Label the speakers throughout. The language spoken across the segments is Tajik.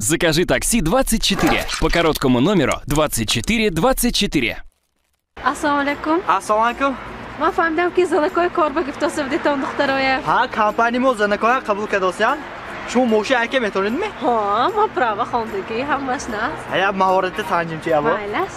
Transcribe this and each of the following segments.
Speaker 1: Закажи такси 24 по короткому номеру 24 24.
Speaker 2: Ассалому алайкум.
Speaker 3: Ассалому алайкум.
Speaker 2: Ман фаҳмидам, ки занакои кор ба гуфтоса будетон духтароя.
Speaker 3: Ҳа, компания мо занакоя қабул кардосиян. Шумо мошин айка метавонедми?
Speaker 2: Ҳа, ман права хондагӣ, ҳамаш наст.
Speaker 3: Ҳая маҳорати санҷим чи або?
Speaker 2: Майлаш.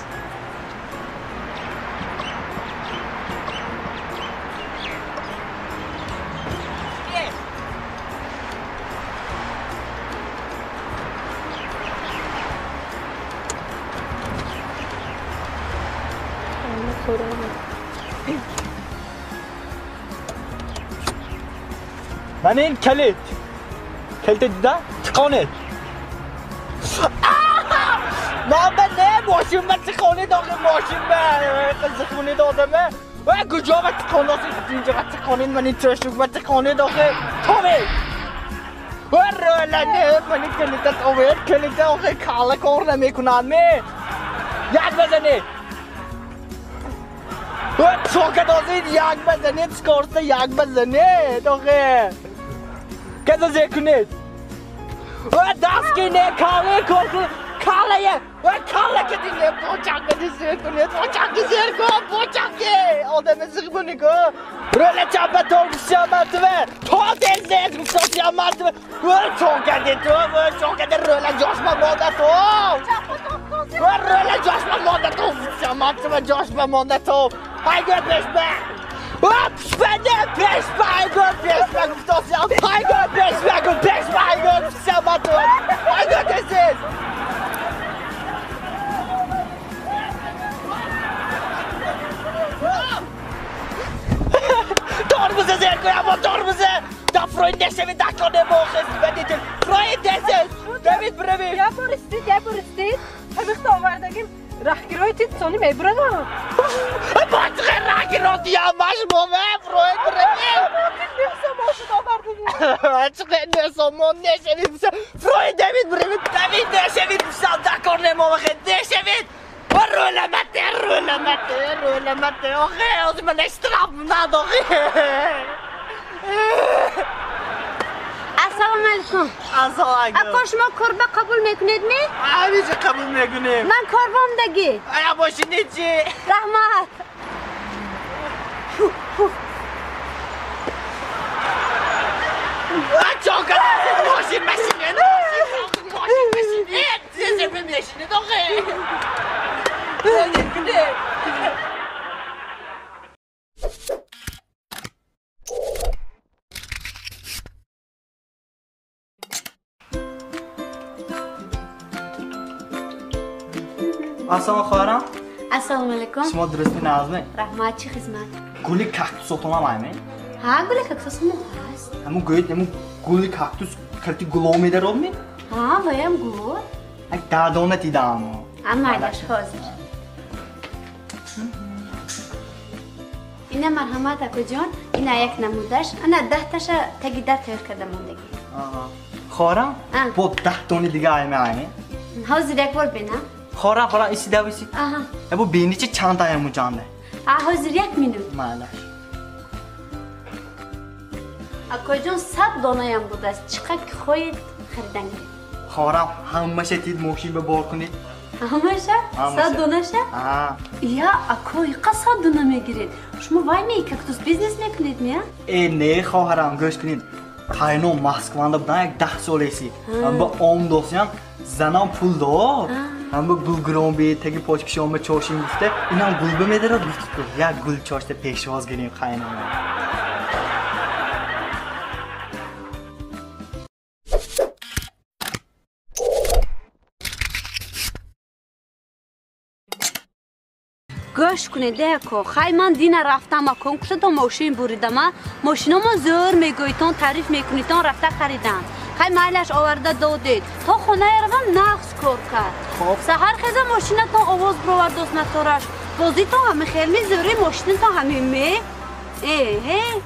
Speaker 3: Ман ин калид. Калита дида тиқонед. Ман ба не мошин ба тиқонед охи мошин ба қизиқонед одама. Ва куҷо ба тиқоноси инҷо ба тиқонед ман ин трошук ба тиқонед охи. Товед. Ва рола не ман ин калита товед калита охи кала кор намекунад ме. Як базанед. Ва чока дозид як базанед скорста як базанед охи. Каза зер кунед. Ва даст ки не кале кор калае. Ва кала ки не бочак ки зер кунед. Бочак ки зер кун бочак ки. Одам зиқ буни ку. Рола чапа торгсиаматва. То дел зер гуфтосиаматва. Ва чока ди ту ва чока ди рола ҷошма монда ту. Ва рола ҷошма монда ту. Сиаматва ҷошма монда ту. Айгӯ пешба. Пешба пешба айгӯ пешба гуфтосиам. Айгӯ пешба гу пешба айгӯ сиаматва. Айгӯ тезиз. Тормоза зер кун аммо тормоза. Да фройд нешави даконе мохез бадитил. Фройд дезез. Давид бравид.
Speaker 2: Я бор истид, я бор истид. Ҳамихта овардагим. Раҳгирои тид сони мебурадам.
Speaker 3: Бача раҳгиро диямаш мове фройд бравид.
Speaker 2: Несомон овардагим.
Speaker 3: Чиқе несомон нешавид. Фройд Давид бравид. Давид нешавид. Даконе мохез нешавид. Руламате, руламате, руламате. Охе, ози ман штраф надохе.
Speaker 4: Ассалому алайкум.
Speaker 3: Ассалому алайкум.
Speaker 4: Ако шумо корба қабул мекунед ми?
Speaker 3: Ҳамиша қабул мекунем.
Speaker 4: Ман корбомдагӣ.
Speaker 3: Ая бошини чи?
Speaker 4: Раҳмат.
Speaker 3: Чока мошин машине, мошин машине. Зезе мешине дохе. Ассалому хоҳарам.
Speaker 4: Ассалому алайкум.
Speaker 3: Шумо дурустми назми?
Speaker 4: Раҳмат, чӣ хизмат?
Speaker 3: Гули кактусотонам айме?
Speaker 4: Ҳа, гули кактус мо ҳаст.
Speaker 3: Ҳамун гӯед, ҳамун гули кактус калти гуло медарод ми?
Speaker 4: Ҳа, ваям гуло.
Speaker 3: Ак дадона дидам.
Speaker 4: Амайлаш ҳозир. Ина марҳамат акоҷон, ина як намудаш, ана 10 таша таги дар тайёр карда мондагӣ.
Speaker 3: Хоҳарам, бо 10 дони дига айме айме?
Speaker 4: Ҳозир як бор бинам.
Speaker 3: Хоҳарам, хоҳарам, иси дав иси.
Speaker 4: Аҳа.
Speaker 3: Бо бини чи чанд таяму ҷанде?
Speaker 4: А ҳозир як минут.
Speaker 3: Майлаш.
Speaker 4: Акоҷон 100 донаям будааст. Чӣ қадр ки хоҳед харидан гиред.
Speaker 3: Хоҳарам, ҳамаша тид мошин ба бор кунед.
Speaker 4: Ҳамаша? 100 донаша?
Speaker 3: Аа.
Speaker 4: Я, акой, қа 100 дона мегиред? Шумо вай ме кактус бизнес мекунед ми, а?
Speaker 3: Э, не, хоҳарам, гӯш кунед. Қайно Москванда будан як 10 солеси. Ҳам ба ом досиям, занам пул дод. Ҳам ба гул гирон би, таги почкишома чошим гуфта, инам гул ба медарад гуфт. Як гул чошта пешвоз гирем қайнома.
Speaker 4: Гӯш кунед ако, хай ман дина рафтам акон кушадо мошин буридама, мошиномо зӯр мегӯитон, таъриф мекунитон, рафта харидам. Хай майлаш оварда додед. То хоная равам нағз кор кард. Саҳар хеза мошинатон овоз бировардост натораш. Бозитон ҳами хелми зӯри мошинатон ҳами ме? Э,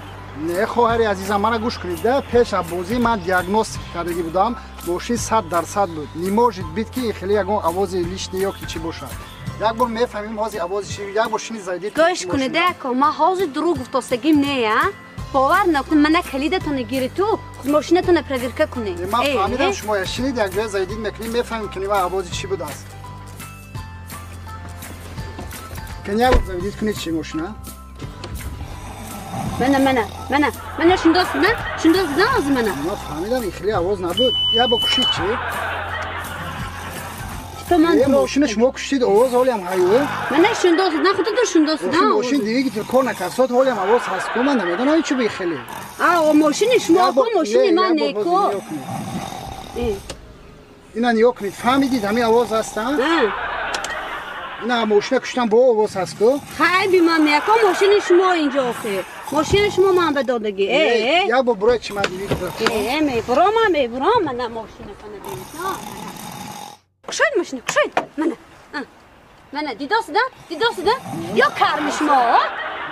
Speaker 5: Не, хоҳари азизам, мана гӯш кунед, да пеш аз бозӣ ман диагностика кардагӣ будам, мошин 100% буд. Не может быть ки хеле ягон овози лишний ё ки чӣ бошад. Як бор мефаҳмем ҳозир овози чи, як бор шини зайдед.
Speaker 4: Гӯш кунед ако, ман ҳозир дурӯғ гуфтостагим не, а? Бовар накун, мана калидатона гири ту, мошинатона проверка кунед.
Speaker 5: Ман фаҳмидам шумо шинид як ҷоя зайдид мекунем, мефаҳмем ки ва овози чӣ будааст. Кани як заведид кунед чи мошина?
Speaker 4: Мана, мана, мана, мана шундост, на? Шундост на ози мана?
Speaker 5: Ман фаҳмидам, ин хеле овоз набуд. Як бо кушид чи? Мошина шумо кушид, овоз ҳолиам ҳаю?
Speaker 4: Мана шундост, на худатон шундост, на?
Speaker 5: Мошин двигател кор накард, сот ҳолиам овоз ҳаст ку, ман намедонам ин чӣ би хеле.
Speaker 4: А, мошини шумо ку, мошини ман не ку.
Speaker 5: Ина нигоҳ кунед, фаҳмидид ҳамин овоз ҳаст, а? Ина мошина куштан бо овоз ҳаст ку?
Speaker 4: Хай би ман меяко, мошини шумо инҷо охир. Мошини шумо ман ба додагӣ.
Speaker 5: Як бор бурои чи ман двигател.
Speaker 4: Мебурам, мебурам, мана мошина кана бинед. Кушоед мошина, кушоед. Мана. Мана, дидосид, а? Дидосид, а? Ё карми шумо, а?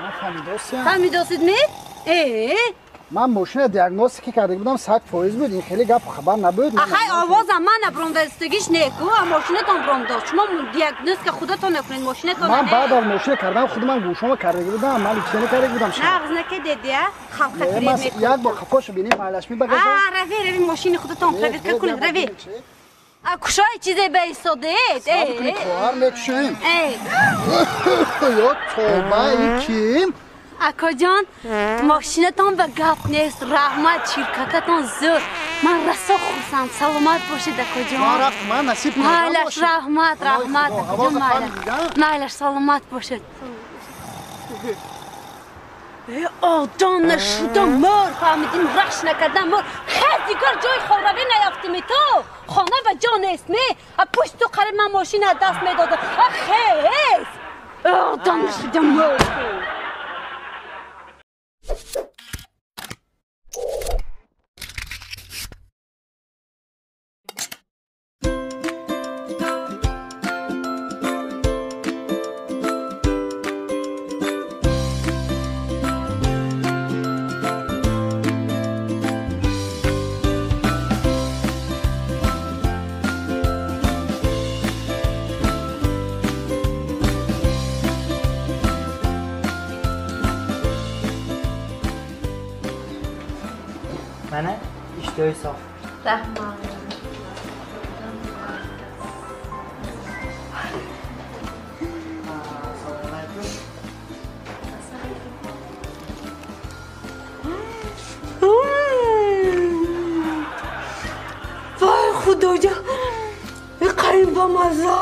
Speaker 5: Ман фаҳмидосиям.
Speaker 4: Фаҳмидосид ми?
Speaker 5: Ман мошина диагностика карда будам, 100% буд. Ин хеле гап хабар набуд.
Speaker 4: Ахай овозам ман бромдастагиш неку, а мошинатон бромдост. Шумо диагностика худатон накунед, мошинатон.
Speaker 5: Ман баъд аз мошина кардам, худ ман гӯшома карда будам, ман личение карда будам.
Speaker 4: Нағз накедед, я? Халқа фиреб мекунед.
Speaker 5: Як бор қафошо бинем, майлаш мебагазад.
Speaker 4: А, рави, рави, мошини худатон проверка кунед, рави. А кушои чизе баистодед?
Speaker 5: Сабр кунед, хоҳар, мекушоем. Ё тоба, ин ким?
Speaker 4: Акоҷон, мошинатон ба гап нест, раҳмат, ширкататон зӯр. Ман расо хурсанд, саломат бошед, акоҷон.
Speaker 5: Ман рафтам, ман насиб
Speaker 4: майлаш, раҳмат, раҳмат, акоҷон, майлаш. Майлаш, саломат бошед. Одам нашуда мор, фаҳмидим, рахш накардан мор. Хез дигар ҷои хоравӣ наёфтими ту. Хона ба ҷо нест, ме? А пушти ту қариб ман мошина аз даст медодам. А хез! Одам нашуда мор.
Speaker 3: Mana ishtoyi sof.
Speaker 4: Rahmat.
Speaker 3: Assalomu alaykum.
Speaker 2: Voy Xudojon, qarang bamazza.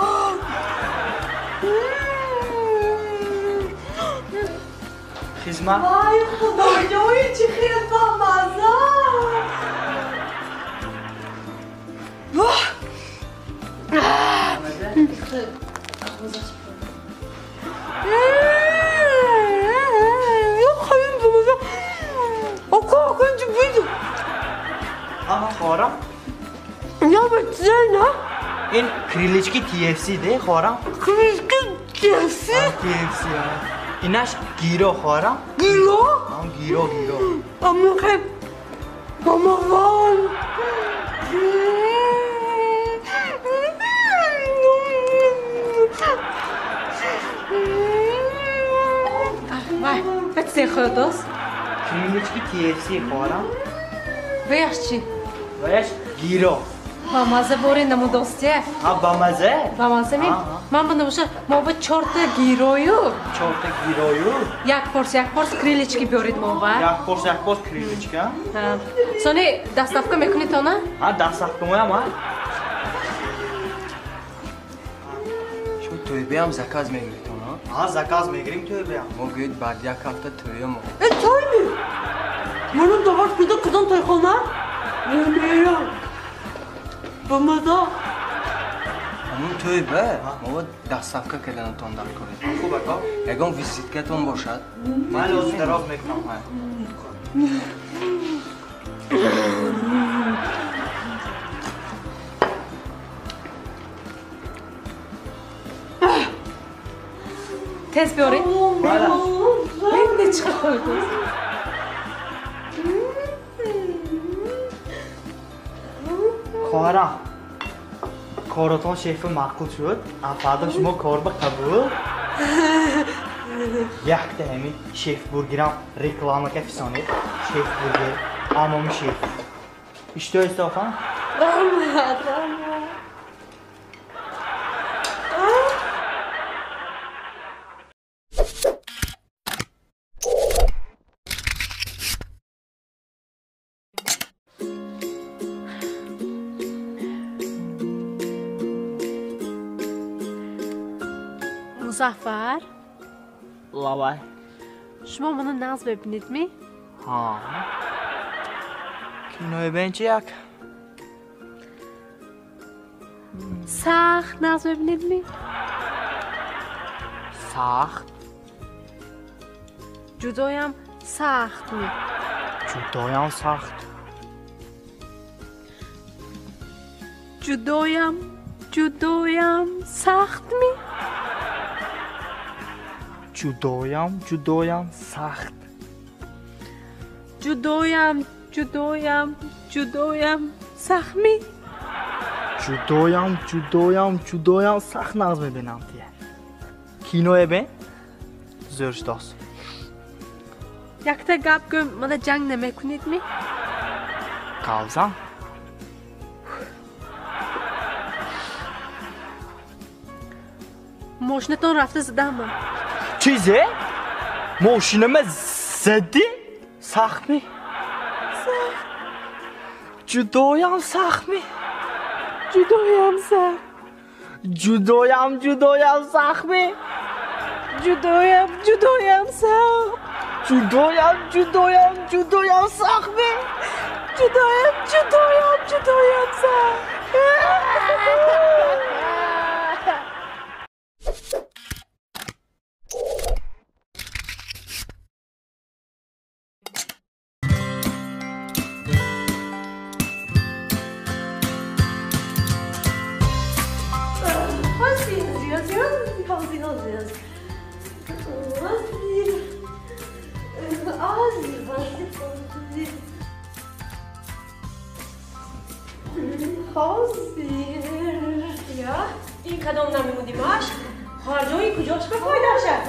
Speaker 3: Xizmat.
Speaker 2: Voy Xudojon, chi хел бамаза.
Speaker 3: Хоҳарам? Ин крылечки KFC де, хоҳарам?
Speaker 2: Крылечки KFC?
Speaker 3: KFC, инаш гиро, хоҳарам.
Speaker 2: Гиро?
Speaker 3: Гиро, гиро.
Speaker 2: Амохе, бамазан. Вай, баъд хӯрдост?
Speaker 3: Крылечки KFC, хоҳарам.
Speaker 2: Ваяш чӣ?
Speaker 3: Ваяш гиро.
Speaker 2: Бамаза бори намудостия.
Speaker 3: А, бамаза?
Speaker 2: Бамаза ми? Ман ба набоша, мо ба чорта гирою.
Speaker 3: Чорта гирою?
Speaker 2: Як порс крылечки биёред мо ба.
Speaker 3: Як порс крылечка?
Speaker 2: Сони доставка мекунед она?
Speaker 3: А, доставка моям, а?
Speaker 6: Шумо тӯйбеам заказ мегиред она?
Speaker 3: А, заказ мегирем тӯйбеам.
Speaker 6: Мо гӯед баъд як ҳафта тӯя мо.
Speaker 2: Э, тӯйми? Манам давар куда кудам тойхона? Мемерам. Бамаза.
Speaker 6: Ҳамун тӯйба мо доставка карданатон дар коред.
Speaker 3: Хуб, ака.
Speaker 6: Ягон визиткатон бошад?
Speaker 3: Ман лозим дароз мекунам.
Speaker 2: Тез биёред. Бибинед чӣ хӯрдост.
Speaker 3: Хоҳарам, коротон шефи маъқул шуд, фардо шумо кор ба қабул. Якта ҳамин шеф бургерам реклама кафисонед. Шеф бургер, амоми шеф. Ишто истофан?
Speaker 2: Раҳмат, раҳмат. Музаффар?
Speaker 3: Лавай.
Speaker 2: Шумо мана нағз мебинедми?
Speaker 3: Ҳа. Кинои бен чи як?
Speaker 2: Сахт нағз мебинедми?
Speaker 3: Сахт?
Speaker 2: Ҷудоям сахтми?
Speaker 3: Ҷудоям сахт.
Speaker 2: Ҷудоям, ҷудоям сахтми?
Speaker 3: Ҷудоям, ҷудоям сахт.
Speaker 2: Ҷудоям, ҷудоям, ҷудоям сахтми?
Speaker 3: Ҷудоям, ҷудоям, ҷудоям сахт нағз мебинам тия. Киное бен? Зӯр шудост.
Speaker 2: Якта гап гӯм, мана ҷанг намекунедми?
Speaker 3: Қавзам?
Speaker 2: Мошинатон рафта задама.
Speaker 3: Чизе? Мошинама задӣ? Сахтми?
Speaker 2: Сахт.
Speaker 3: Ҷудоям сахтми?
Speaker 2: Ҷудоям сахт.
Speaker 3: Ҷудоям, ҷудоям сахтми?
Speaker 2: Ҷудоям, ҷудоям сахт.
Speaker 3: Ҷудоям, ҷудоям, ҷудоям сахтми?
Speaker 2: Ҷудоям, ҷудоям, ҷудоям сахт.
Speaker 7: Ин кадом намемуди машқ? Хоҳарҷони куҷош ба фоида шад?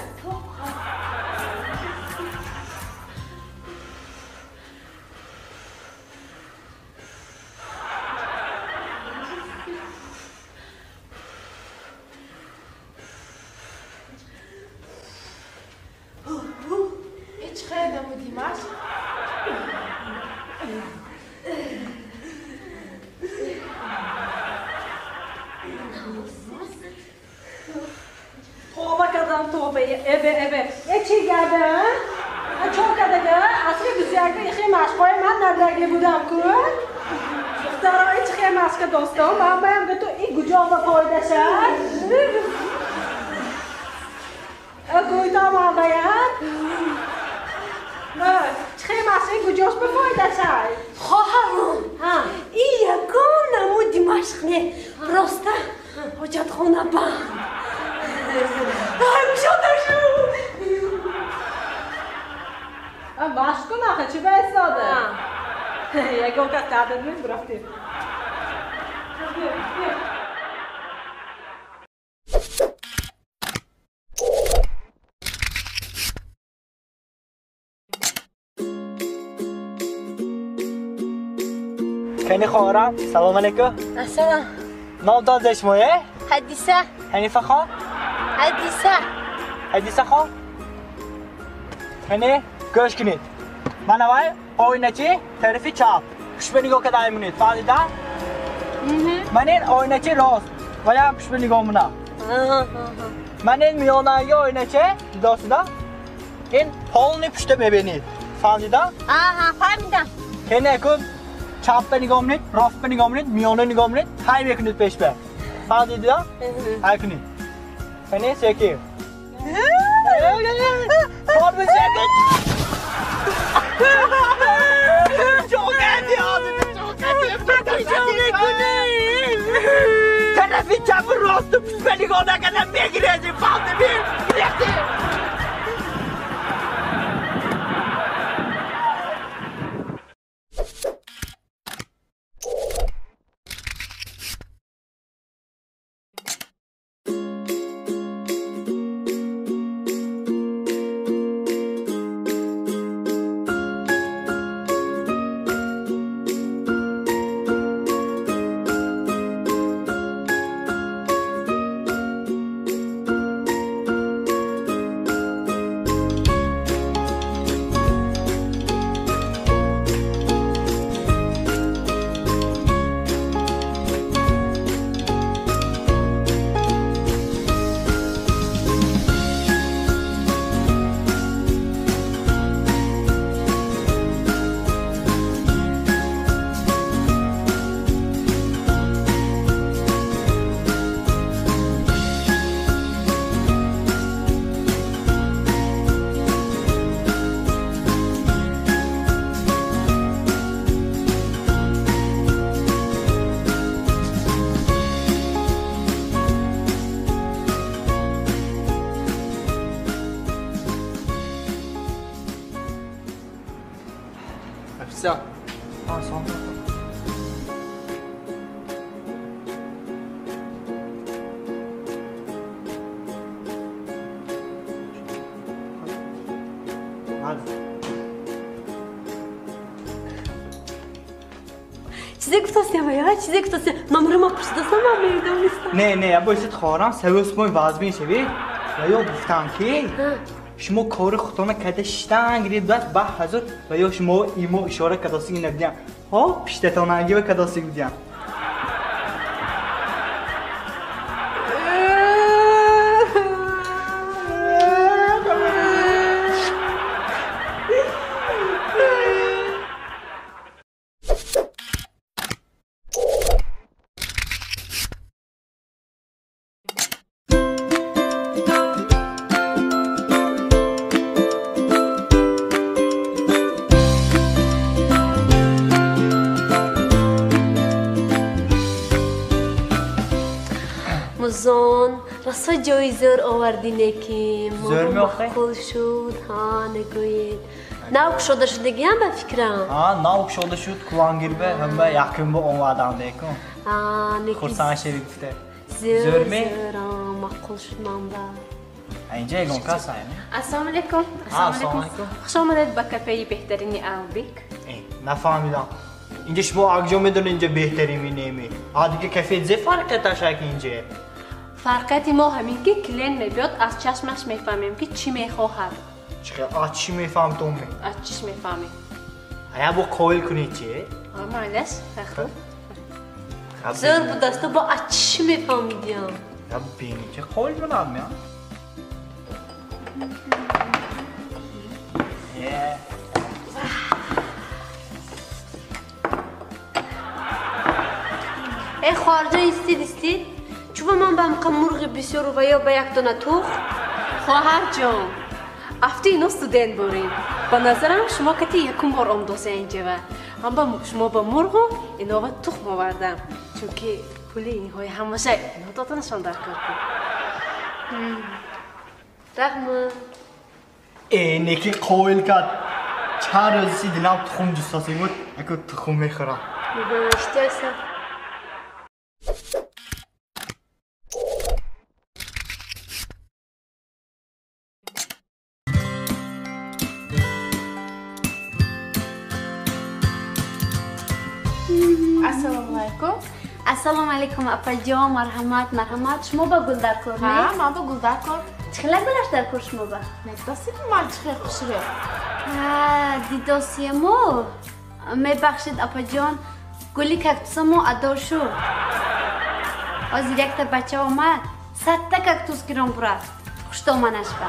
Speaker 2: Ҳеҷ хел намуди машқ?
Speaker 7: Тоба кардам, тоба, эбе, эбе. Э чӣ гапе, а? Чо кардага? Асри бисяка ихе машқҳои ман надаги будам ку? Духтаро, э чӣ хел машқа достон? Ман баям гуфту и куҷо ба фоида шад? Гӯйто ман баям. Чӣ хел машқ и куҷош ба фоида шад?
Speaker 4: Хоҳарон, и ягон намуди машқ не, просто ҳоҷатхона банд.
Speaker 7: Машқ кун ахи, чӣ ба истода? Ягон кас таҳдид мебурафтем.
Speaker 3: Кани хоҳарам, салом алейкум.
Speaker 4: Ассалом.
Speaker 3: Номтон зешмое?
Speaker 4: Ҳадиса.
Speaker 3: Ҳанифа хон?
Speaker 4: Ҳадиса.
Speaker 3: Ҳадиса хон? Кани, гӯш кунед. Ман аввал оиначи тарафи чап. Пушба нигоҳ карда мемонед, фаҳмида? Ман ин оиначи рост, ваям пушба нигоҳ монам. Ман ин миёнаги оиначи, дидосида? Ин полни пушта мебинед. Фаҳмида?
Speaker 4: Аҳа, фаҳмидам.
Speaker 3: Кани, акун чапба нигоҳ монед, ростба нигоҳ монед, миёна нигоҳ монед, ҳай мекунед пешба. Фаҳмидида? Ҳай кунед. Кани, секи. Форми секи. Тарафи чапу росту пушба нигоҳ накарда мегирезӣ, фаҳмидӣ? Гирехтӣ.
Speaker 6: Официант. Салом.
Speaker 4: Чизе гуфтастем, я чизе гуфтастем. Номерма пурсидастам, ман медонистам.
Speaker 3: Не, не, я боисид хоҳарам савёс мои вазмин шавӣ. Ва ё гуфтам ки шумо кори худтона карда шиштан гирид баъд ба ҳазур ва ё шумо имо ишора кадосиги набудиям. Ҳо, пиштатонанги ва кадосиги будиям.
Speaker 4: Музон, расо ҷои зӯр овардӣ неки.
Speaker 3: Зӯр меохӯ?
Speaker 4: Мақбул шуд, ҳа, нагӯед. Нав кушода шудагиам ба фикрам.
Speaker 3: Ҳа, нав кушода шуд, кулангирба, ҳамба якумба омадам деку.
Speaker 4: Неки.
Speaker 3: Хурсанд шавӣ гуфта.
Speaker 4: Зӯр, зӯр, мақбул шуд манба.
Speaker 3: Инҷа ягон кас ҳай, не?
Speaker 2: Ассалому алайкум.
Speaker 3: Ассалому алайкум.
Speaker 2: Хуш омадед ба кафеи беҳтарини Албек.
Speaker 3: Нафаҳмидам. Инҷа шумо акҷо медонед инҷа беҳтарини неми. А дига кафе зе фарқияташ ак инҷа?
Speaker 2: Фарқияти мо ҳамин ки клиент мебиёд, аз чашмаш мефаҳмем ки чӣ мехоҳад.
Speaker 3: Чӣ аз чӣ мефаҳм ту ме?
Speaker 2: Аз чиш мефаҳмем.
Speaker 3: Ая бо қоил кунед чи?
Speaker 2: Ҳа, майлаш, хуб.
Speaker 4: Зӯр будаст, бо аз чӣ мефаҳмидиям?
Speaker 3: Я бини чи қоил кунам я?
Speaker 4: Э, хоҳарҷон, истид, истид. Чӯба ман ба ҳамқа мурғи бисёру ва ё ба як дона тухм?
Speaker 2: Хоҳарҷон, афти ино студент борем. Ба назарам шумо кати якум бор омдоса инҷава. Ҳам ба шумо ба мурғу инова тухм овардам. Чунки пули инҳои ҳамаша ино доданашон дар кор кун.
Speaker 4: Раҳмат.
Speaker 3: Э, неки қоил кард. Чанд рӯзи дилам тухм ҷустасӣ буд, аку тухм мехӯрам.
Speaker 4: Иштиёса.
Speaker 2: Ассалому алайкум.
Speaker 4: Ассалому алайкум, апаҷон, марҳамат, марҳамат. Шумо ба гул дар кор, не?
Speaker 2: Ҳа, ман ба гул дар кор.
Speaker 4: Чӣ хела гулаш дар кор шумо ба?
Speaker 2: Медонистед ман чӣ хел хушрӯ?
Speaker 4: Ҳа, дидосиему. Мебахшед, апаҷон, гули кактусамо адо шуд. Ҳозир якта бача омад, 100 та кактус гирон бурафт. Хуштоманаш ба.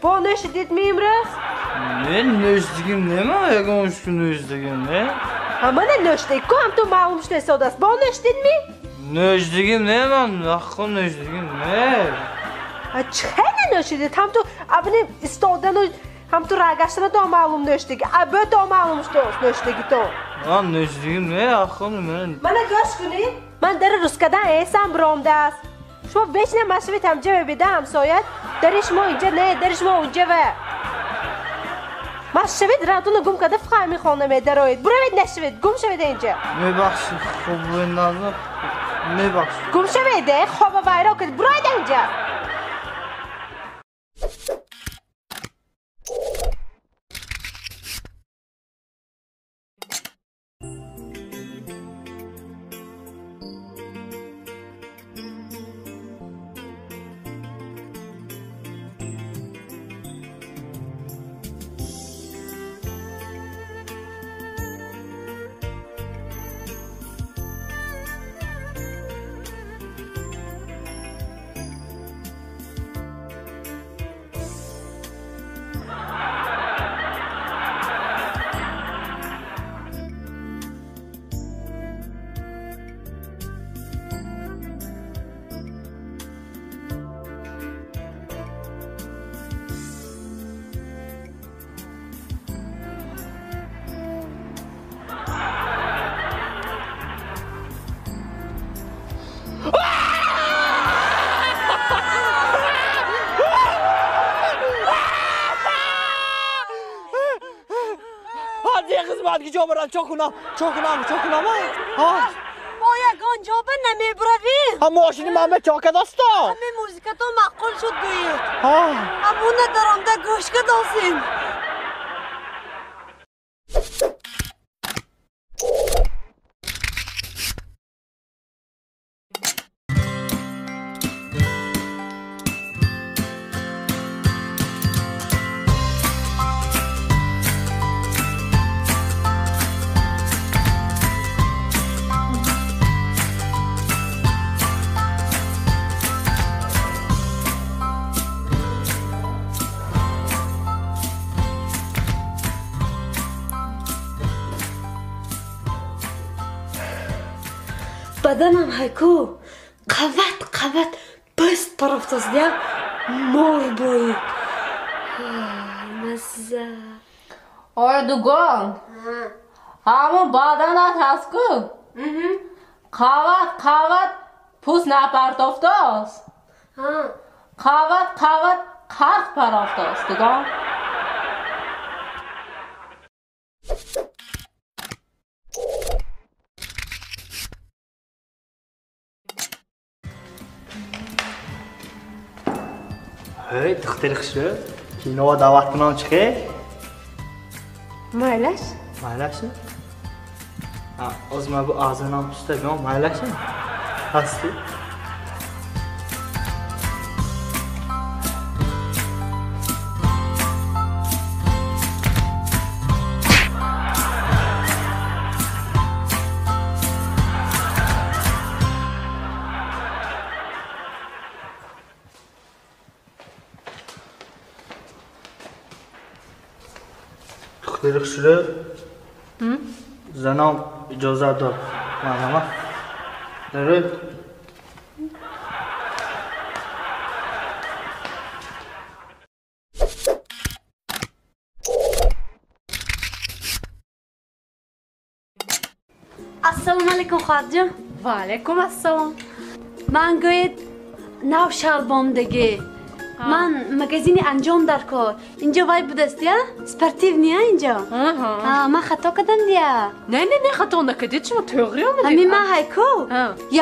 Speaker 7: Бо нӯшидед меимрӯз?
Speaker 6: Не, нӯшидигим нема, ягон шу нӯшидигим не.
Speaker 7: Ҳа, мана нӯшидед ку, ҳам ту маълум шуда истодааст. Бо нӯшидед-ми?
Speaker 6: Нӯшидигим не, ман нахо нӯшидигим не.
Speaker 7: Ҳа, чӣ хеле нӯшидед? Ҳам ту абни истодану ҳам ту рагаштана то маълум нӯшидиги. Аб то маълум шудааст нӯшидигитон.
Speaker 6: Ман нӯшидигим не, ахо ман.
Speaker 7: Мана гӯш кунед, ман дари рускадан эсам биромдааст. Шумо вечно машавед ҳамҷа мебида ҳамсоят. Дари шумо инҷа не, дари шумо унҷа ва. Машавед ратуна гум карда фақат ҳамин хона медароед. Буравед нашавед, гум шавед инҷа.
Speaker 6: Мебахшед, хоб назар. Мебахшед.
Speaker 7: Гум шавед, хоба вайрон кард. Буравед инҷа.
Speaker 3: Гиҷо барам, чо кунам, чо кунам, чо кунам? Ҳа?
Speaker 4: Бо ягон ҷо ба намебуравӣ.
Speaker 3: Ҳа мошини ман ба чо кадосто?
Speaker 4: Ҳаме музикато маъқул шуд гӯед.
Speaker 3: Ҳа.
Speaker 4: Ҳамуна даромда гӯш кадосем. Баданам ҳайку қават қават пӯст парафтоздия мор бои. Мазза.
Speaker 2: Ой, дугон. Ҳамон баданат ҳаст ку? Қават қават пӯст напартофтост. Қават қават қарқ парафтост, дугон.
Speaker 3: Ҳей, духтари хушрӯ, киноа даъват кунам чӣ хел?
Speaker 2: Майлаш?
Speaker 3: Майлаш? Оз ман бу аъзанам пуста биём, майлаш? Ҳастӣ? Духтари хушрӯ, занам иҷозат дод. Марҳамат. Дарӯд.
Speaker 4: Ассалому алайкум, хоҳарҷон.
Speaker 2: Ва алайкум ассалом.
Speaker 4: Ман гӯед нав шалбомдагӣ. Ман магазини анҷом дар кор. Инҷо вай будаст, я? Спортивния инҷо? Ман хато кардам дия.
Speaker 2: Не, не, не, хато накардед, шумо тӯғри омадед.
Speaker 4: Ҳамин ман ҳайку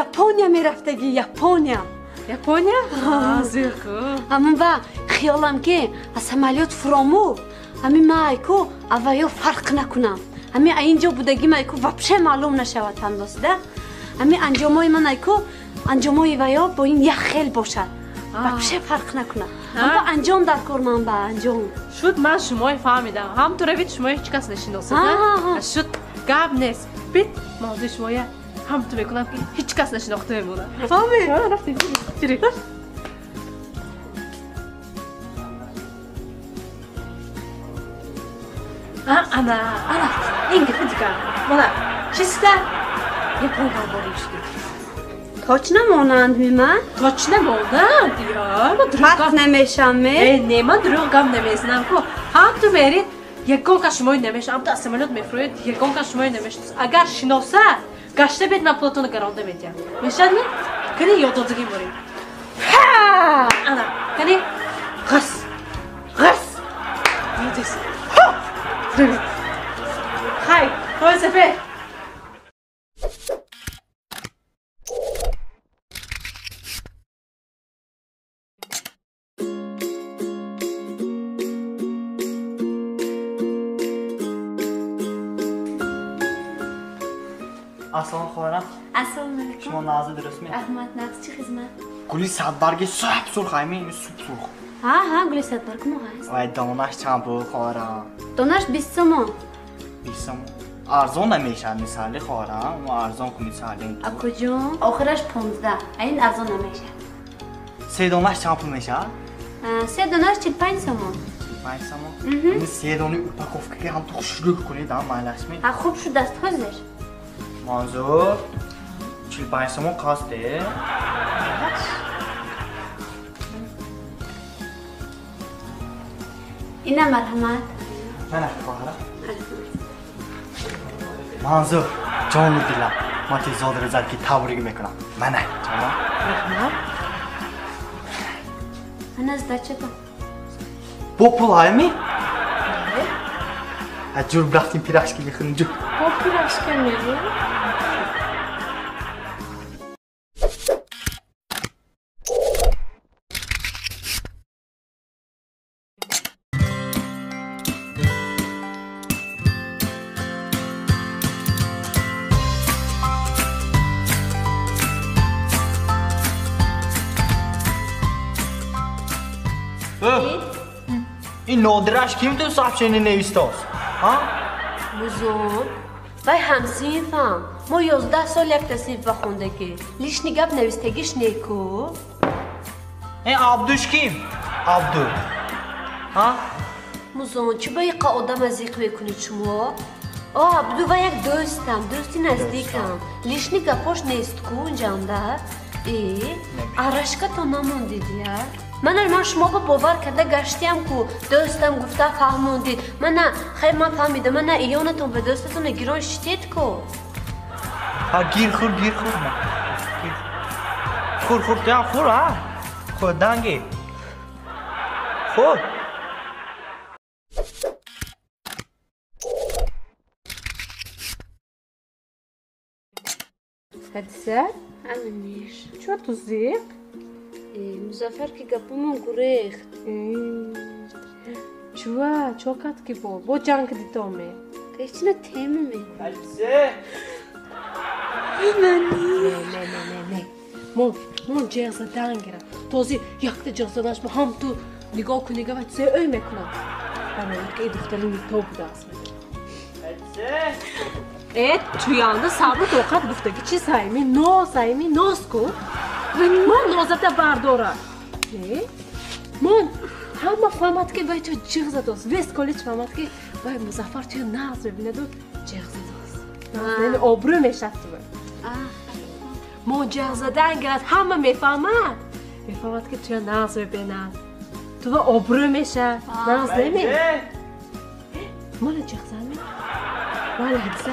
Speaker 4: Япония мерафтагӣ, Япония.
Speaker 2: Япония? Зир ку.
Speaker 4: Ҳамин ва хиёлам ки аз самолёт фурому, ҳамин ман ҳайку авваё фарқ накунам. Ҳамин инҷо будагӣ ман ҳайку вообще маълум нашавад ҳамдосида. Ҳамин анҷомои ман ҳайку анҷомои ваё бо ин як хел бошад. Вообще фарқ накунад. Аммо анҷом дар кор ман ба анҷом.
Speaker 2: Шуд, ман шумои фаҳмидам. Ҳам ту равед, шумои ҳеҷ кас нашиносад. Шуд, гап нест. Бит, мавзӯи шумоя ҳам ту мекунам ки ҳеҷ кас нашинохта мемонад. Фаҳмед? Рафтем. Чири. Ана, ана, ин гапи дигар. Мана, чиста японга борӣ шудед.
Speaker 4: Точно монанд ми ман?
Speaker 2: Точно монанд, я.
Speaker 4: Фарқ намешам ме?
Speaker 2: Не, ман дурӯғ гап намезанам ку. Ҳам ту мерид, ягон кас шумои намешиносад. Ҳам ту аз самолёт мефуроед, ягон кас шумои намешиносад. Агар шиносад, гашта бед ман пулатонро гаронда медиҳам. Мешавад ми? Кани ёддодагӣ моред. Ҳа! Ана, кани ғас, ғас. Молодец. Ҳа! Хай, ҳой сафед.
Speaker 3: Ассалом, хоҳарам.
Speaker 4: Ассалому алайкум.
Speaker 3: Шумо нағзи дурустми?
Speaker 4: Раҳмат, нағз. Чӣ хизмат?
Speaker 3: Гули садбарги суп сурх ҳайми, ин суп сурх.
Speaker 4: Ҳа, ҳа, гули садбарг мо ҳаст.
Speaker 3: Вай, донаш чанд пул, хоҳарам?
Speaker 4: Донаш 20 сомон.
Speaker 3: 20 сомон. Арзон намешавад мисали, хоҳарам. Мо арзон кунед сали.
Speaker 4: Акуҷон, охираш 15. Ин арзон намешавад.
Speaker 3: Се донаш чанд пул мешавад?
Speaker 4: Се донаш 45 сомон.
Speaker 3: 45 сомон? Ин се дони упаковка ки ҳам ту хушрӯ кунед, ҳам майлашми.
Speaker 4: Ҳа, хуб шуд даст ҳозир.
Speaker 3: Манзур, 45 сомон қасде.
Speaker 4: Ина марҳамат.
Speaker 3: Мана хоҳарам. Манзур, ҷону дилам, ман тезодро зад ки табрик мекунам. Мана, ҷонам.
Speaker 2: Раҳмат.
Speaker 4: Ана сдачата.
Speaker 3: Бо пул ҳайми? Ҷур рафтим пирашки мехӯрем ҷур.
Speaker 2: Бо пирашка мерем?
Speaker 3: Ин нодираш ким ту сообщение навистааст? Ҳа?
Speaker 4: Бузург, вай ҳамсинфам. Мо 11 сол якта синфа хондагӣ. Лишний гап навистагиш неку.
Speaker 3: Ин Абдуш ким? Абду. Ҳа?
Speaker 4: Музон, чӣ ба иқа одама зиқ мекунед шумо? О, Абду вай як дӯстам, дӯсти наздикам. Лишний гапош нест ку унҷанда. Э, арашкато намондид я? Мана ман шумо ба бовар карда гаштиам ку дӯстам гуфта фаҳмондид. Мана хай ман фаҳмидам, мана иёнатон ба дӯстатон гирон шитед ку.
Speaker 3: Ҳа гир хур, гир хур. Хур, хур, туям хур, ҳа? Хур, данги. Хур.
Speaker 2: Ҳадиса?
Speaker 4: Аминиш.
Speaker 2: Чо ту зиқ?
Speaker 4: Музаффар ки гапумон гурехт.
Speaker 2: Чува, чо кард ки бо? Бо ҷанг дидоме?
Speaker 4: Ҳечина тема ме.
Speaker 3: Ҳадисе?
Speaker 2: Не, не, не, не, не. Мон, мон ҷеғ задан гирам. Този якта ҷеғ заданаш ма ҳам ту нигоҳ кунӣ гава чизе ӯй мекунам. Барои ки духтари нито будааст.
Speaker 3: Ҳадисе?
Speaker 2: Э, туянда сабру тоқат гуфтагӣ чи сайми? Ноз, сайми, ноз ку. Мон нозата бардора. Не? Мон ҳама фаҳмад ки вай чо ҷиғ задост. Вес коллеҷ фаҳмад ки вай Музаффар чо нағз мебинаду ҷиғ задост. Яъне обрӯ мешавад ту. Мон ҷиғ задан гирад, ҳама мефаҳмад. Мефаҳмад ки туя нағз мебинад. Ту ва обрӯ мешавад. Нағз неми? Мона ҷиғ зад ме? Вале ҳадиса.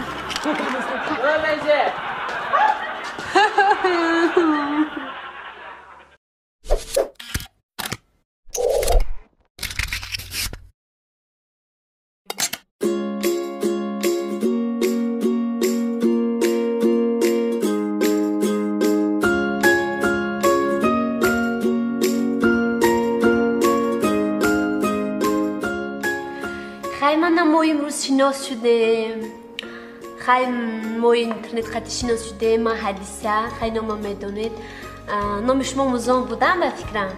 Speaker 4: Хай мана мо имрӯз шинос шудем. Хай мо интернет хати шинос шудем. Ман Ҳадиса, хай нома медонед. Номи шумо Музон будам ба фикрам.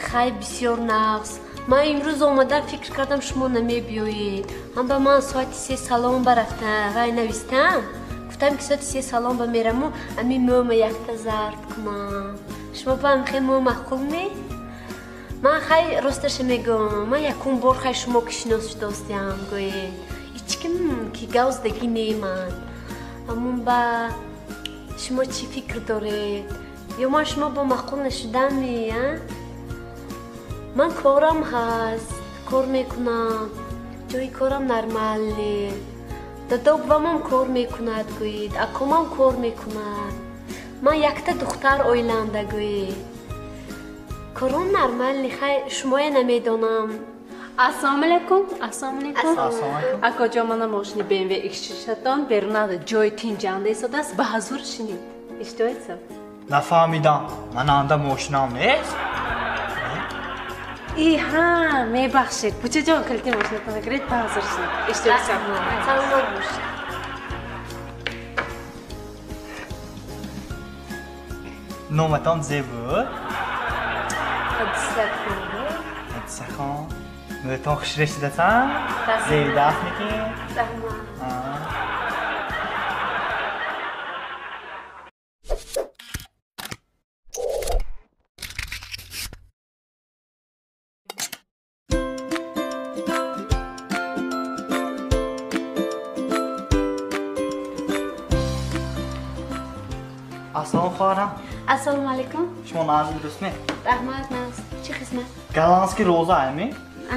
Speaker 4: Хай бисёр нағз. Ман имрӯз омадам фикр кардам шумо намебиёед. Ҳам ба ман соати 3 салом барафта вай навистам. Гуфтам ки соати 3 салом ба мераму ами мӯма якта зард кунам. Шумо ба ам хай мӯ маъқул ме? Ман хай росташа мегӯям, ман якум бор хай шумо ки шинос шудостиам, гӯед. Ҳеҷ ким ки гавздагӣ неман. Ҳамун ба шумо чӣ фикр доред? Ё ман шумо бо маъқул нашудами, а? Ман корам ҳаст, кор мекунам, ҷои корам нормале. Дадобвамам кор мекунад, гӯед, акомам кор мекунад. Ман якта духтар оиланда, гӯед. Корон нормални, хай шумоя намедонам.
Speaker 2: Ассалому алайкум, ассалому алайкум. Акоҷон, мана мошини BMW X6-атон берунада ҷои тинҷанда истодааст, ба ҳазур шинед. Иштиҳоятсам?
Speaker 3: Нафаҳмидам, ман анда мошинам нест?
Speaker 2: И ҳа, мебахшед. Бучаҷон, калити мошинатонро гиред, ба ҳазур шинед. Иштиҳоятсам.
Speaker 4: Саломат бошед.
Speaker 3: Номатон зе буд?
Speaker 4: Ҳадиса хон.
Speaker 3: Ҳадиса хон. Мӯтон хушре шудасан? Зебдаст мекин?
Speaker 4: Раҳмат.
Speaker 3: Ассалому хоҳарам.
Speaker 4: Ассалому алайкум.
Speaker 3: Шумо нағз дӯстме?
Speaker 4: Раҳмат, нағз. Чӣ хизмат?
Speaker 3: Голландский роза ами?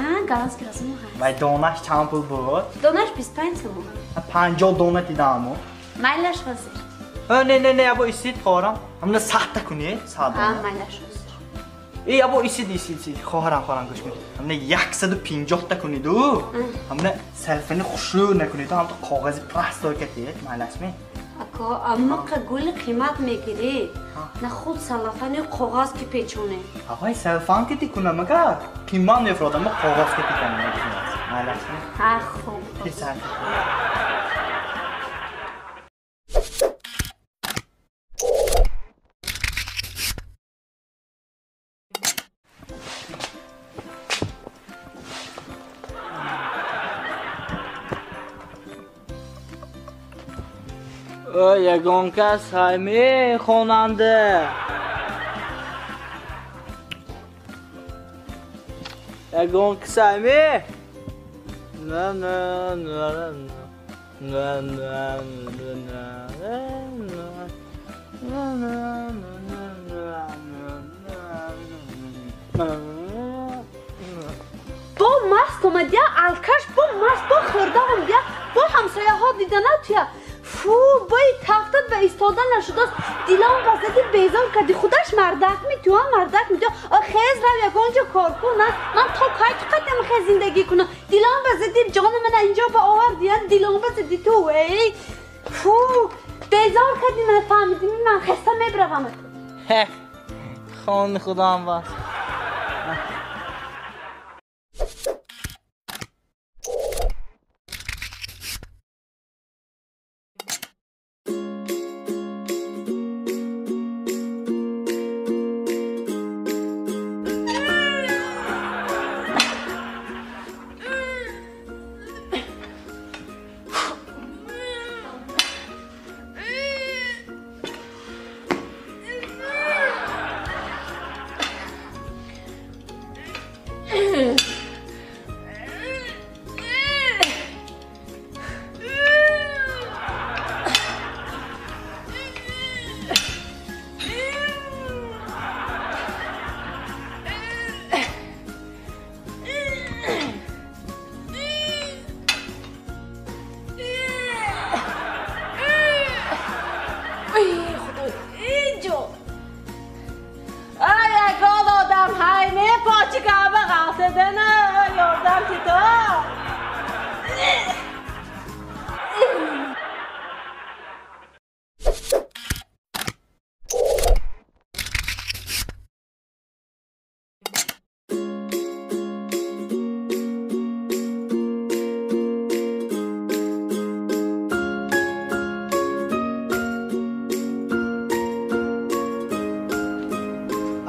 Speaker 4: А, голландский роза мо ҳаст.
Speaker 3: Вай донаш чанд пул буд?
Speaker 4: Донаш 25 сомон.
Speaker 3: 50 дона дидаму.
Speaker 4: Майлаш ҳозир.
Speaker 3: Не, не, не, або истид хоҳарам. Ҳамна садта кунед, 100 дона.
Speaker 4: Ҳа, майлаш ҳозир.
Speaker 3: Эй, або исид, исид, исид. Хоҳарам, хоҳарам, гӯш кунед. Ҳамна 150 та куниду. Ҳамна селфини хушрӯ накуниду, ҳамта коғази простой катед, майлашми?
Speaker 4: Ако, аммақа гули қимат мегирӣ. На худ салафани коғаз ки печоне.
Speaker 3: Ағай, селфан ки тикунам, агар қимат мефуродам, ма коғаз ки тикунам, майлашми?
Speaker 4: Ҳа, хуб.
Speaker 3: Ягон кас ҳайме хонанда. Ягон кас ҳайме? На на на на на на на на на на.
Speaker 4: Бо маст омадия, алкаш, бо маст, бо хӯрда омадия, бо ҳамсояҳо дидана туя. Фу, бои тафтат ба истода нашудааст. Дилам ба зади безор карди. Худаш мардак метуа, мардак метуа. Хез рав ягон ҷо кор кун. Ман то кай ту қадам хез зиндагӣ кунам. Дилам ба зади ҷони мана инҷо ба оварди. Дилам ба зади ту. Эй, фу, безор карди мана, фаҳмидӣ? Ман хеста мебравам.
Speaker 3: Хони худам бас.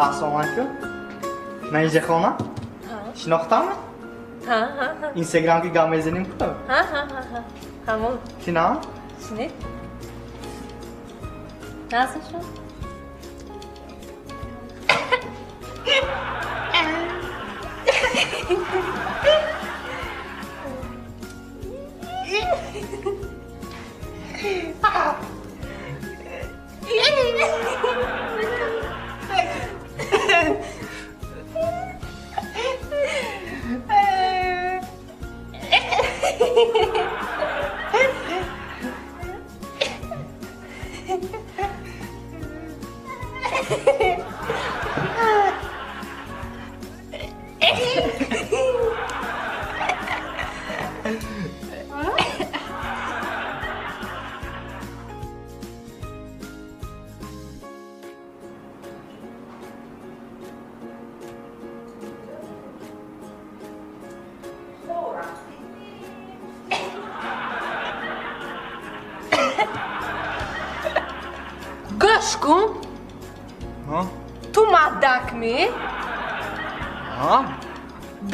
Speaker 3: Ассалому алайкум. Манижа хонам? Шинохтамми?
Speaker 2: Ҳа, ҳа, ҳа.
Speaker 3: Instagramga гап мезанем ку?
Speaker 2: Ҳа, ҳа, ҳа, ҳа. Ҳамон.
Speaker 3: Чинам?
Speaker 2: Шинед. Назм шуд? Гӯш кун. Ту мардакмӣ?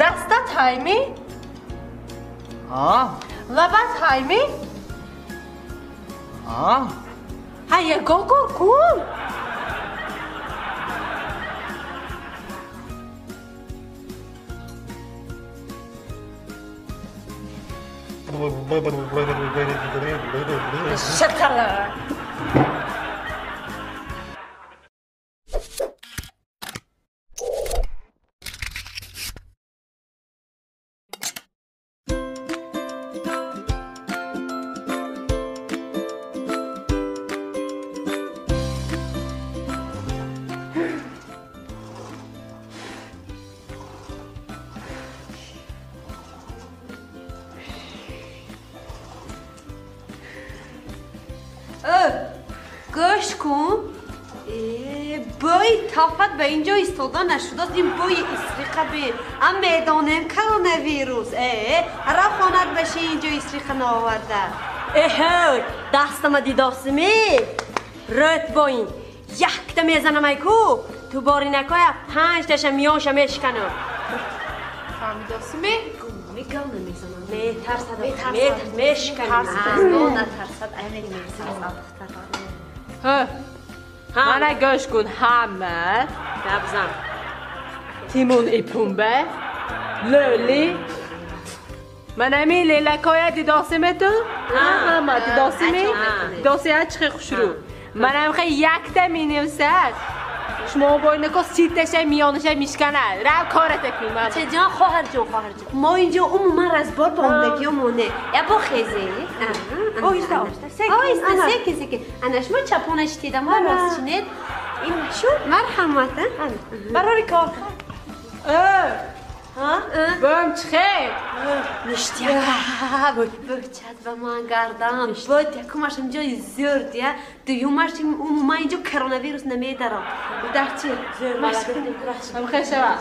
Speaker 2: Дастат ҳаймӣ? Лабат ҳаймӣ? Ҳа, ягон кор кун. Шатала.
Speaker 4: Гӯш кун. Бӯи тафат ба ин ҷо истода нашудааст. Ин бӯи истриқа бин. Ам медонем коронавирус. Раф хонат баши ин ҷо истриқа наоварда.
Speaker 8: Эҳ, дастама дидосими? Рӯт бо ин. Якта мезанам ай ку. Ту бори накоя панҷташа миёнша мешиканам.
Speaker 2: Фаҳмидосими?
Speaker 4: Мегам намезанам.
Speaker 8: Метарсад, метарсад, мешиканам.
Speaker 4: Натарсад, ай метарсад духтара.
Speaker 2: Ҳа. Мана гӯш кун ҳама.
Speaker 8: Гап зан.
Speaker 2: Тимон и Пумба, Лӯли. Манами лелакоя дидосиме ту? Ҳама дидосими? Дидоси чӣ хушрӯ. Манам хе якта менависад. Шумо боинако ситаша миёнаша мишканад. Рав кората кун ман.
Speaker 4: Ча ҷон, хоҳар ҷон, хоҳар ҷон. Мо инҷо умуман разбор ба омдагиёмоне. Я бо хезе.
Speaker 2: Оҳиста, оҳиста.
Speaker 4: Оҳиста, секин, секин. Ана шумо чапона шитида, мо рост чинед. Ин шу марҳамат.
Speaker 2: Барори кор. Бӯм чихе?
Speaker 4: Ништяк. Бӯчад ба ман гардам. Бӯд якумаш инҷо зӯрд, я. Дуюмаш умуман инҷо коронавирус намедарам. Дар чи?
Speaker 2: Ҳамхе шава.